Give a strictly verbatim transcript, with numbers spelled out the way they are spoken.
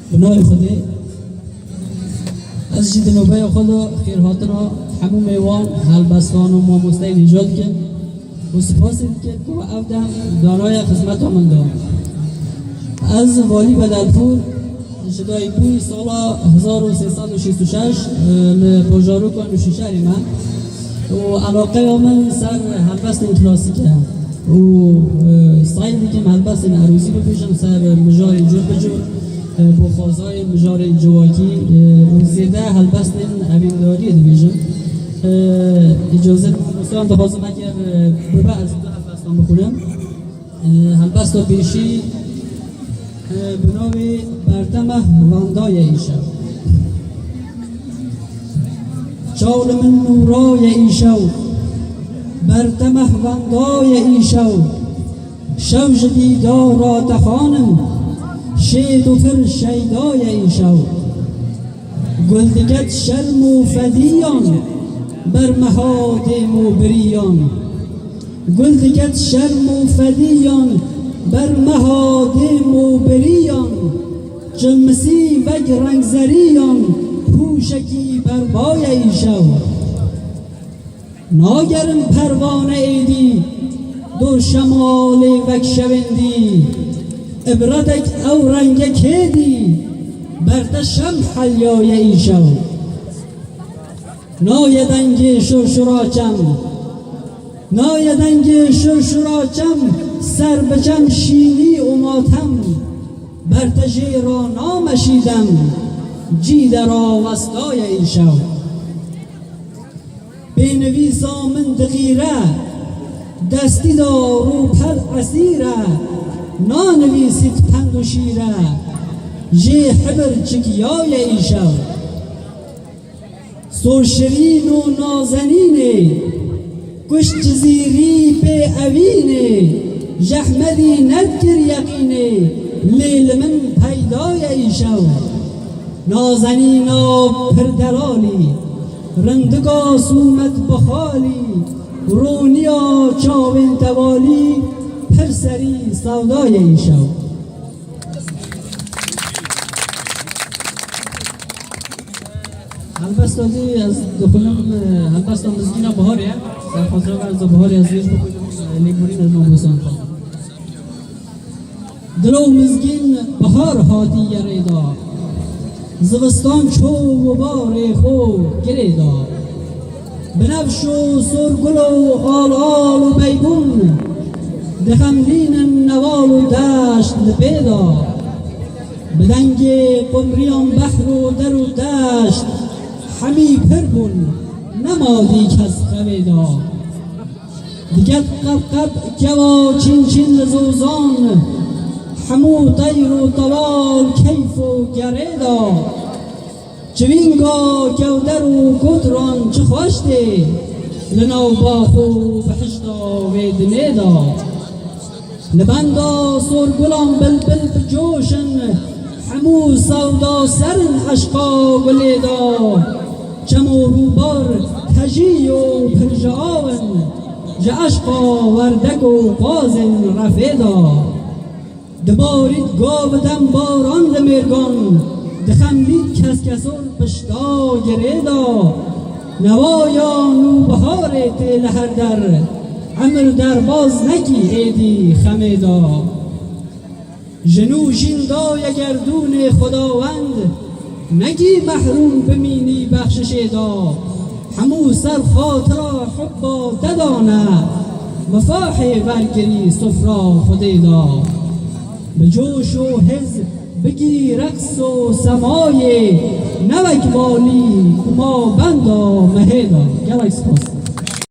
Bi navê Xwedê, ez jî di nobeya xwe de xêrhatina hemû mêvan, helbestvan û mamosteyên hêja dikim û sipasê dikim ku ev dem danaye xizmeta min de. Ez Valî Bedelpûr, ji dayikbûyî sala hezar û sê sed û şêst û şeş, e, li bajaroka Nûşîşerê me û eleqeya min ser helbestên klasîk e û, e, sey dikim helbestên erozî bibêjim ser mijarên cur bi cur, e, boxwazayên mijarên civakî, e, û zêde helbestên evîndariyê dibêjim. E, îcazet mamosteyan dixwazim eger, e, bibe ez du helbestan bixwînim. E, helbesta pêşî, e, bi navê Bertemeh Vendaye Îşew. Çaw li min nûraye îşew, Bertemeh Vendaye Îşew. Şew ji dîdara te xanim, şêd û pir şeydaye îşew. Gul diket şerm û fediyan, ber meha dêm û biriyan. Gul diket şerm û fediyan, ber meha dêm û biriyan. Çimisî vek rengzeriyan, hûşekî berbaye îşew. Nagerin perwane êdî, dor şemalê vek şevên dî. Îbretek ew renge kê dî, ber te şem helyaye îşew. Naye dengê şurşura çem, naye dengê şurşura çem, ser bi çem şînî û matem. Ber te jê ra nameşî dem, cî de rawestaye îşew. Pênivîsa min diqîre, destî de rûpel esîr e, nanivîsît pend û şîr e, jê hibir çikiyaye îşew. Sorşirîn û nazenînê, kuş Cizîrî pê evînê, jehmedî nedkir yeqînê, lê li min peyda ye îşev. Nazenîna pir delalî, rindika sûmet bi xalî, rûniya çavên tevalî, pir serî sewda ye îşev. Helbesta dî ez dixwînim, e, helbesta Mizgîna Biharê ye. Serxwazira Berza Biharê ez vêj bixwînim, e, lêborîn ez mamosan xwe. Dilo mizgîn bihar hatî yerê da. Zivistan ço û barê xwe girê da. Binevş û sorgul û al al û beybûn, dixemlînin newal û deşt li pê de. Bi dengê qumriyan behr û der û deşt, hemî pir bûn, nema dî kes xevê de. Diket qebqeb kewa çîn çîn li zozan, hemû teyr û tewal keyf û gerê de. Çivînga kewder û kotran çi xweş tê, li nav bax û bihişta wê dinê de. Li benda sorgulan bilbil bi coş in, hemû sewda ser in eşqa gulê de. Çem û rûbar tejî û pir ji aw in, ji eşqa werdek û qazên refê de. Dibarît gav dem baran li mêrgan, dixemlît keskesor pişta girê de. Newaya nûbiharê tê li her der, emir derbaz nekî êdî xemê de. Ji nû jîn daye gerdûnê Xwedawend, nekî mehrûm bimînî bexşişê de. Hemû ser xatira hubba te dane, mifahê vergirî sofra Xwedê de. Bi coş û hêz bigî reqs û semayê, ne wek malî ku ma benda mehê de. Gelek spas.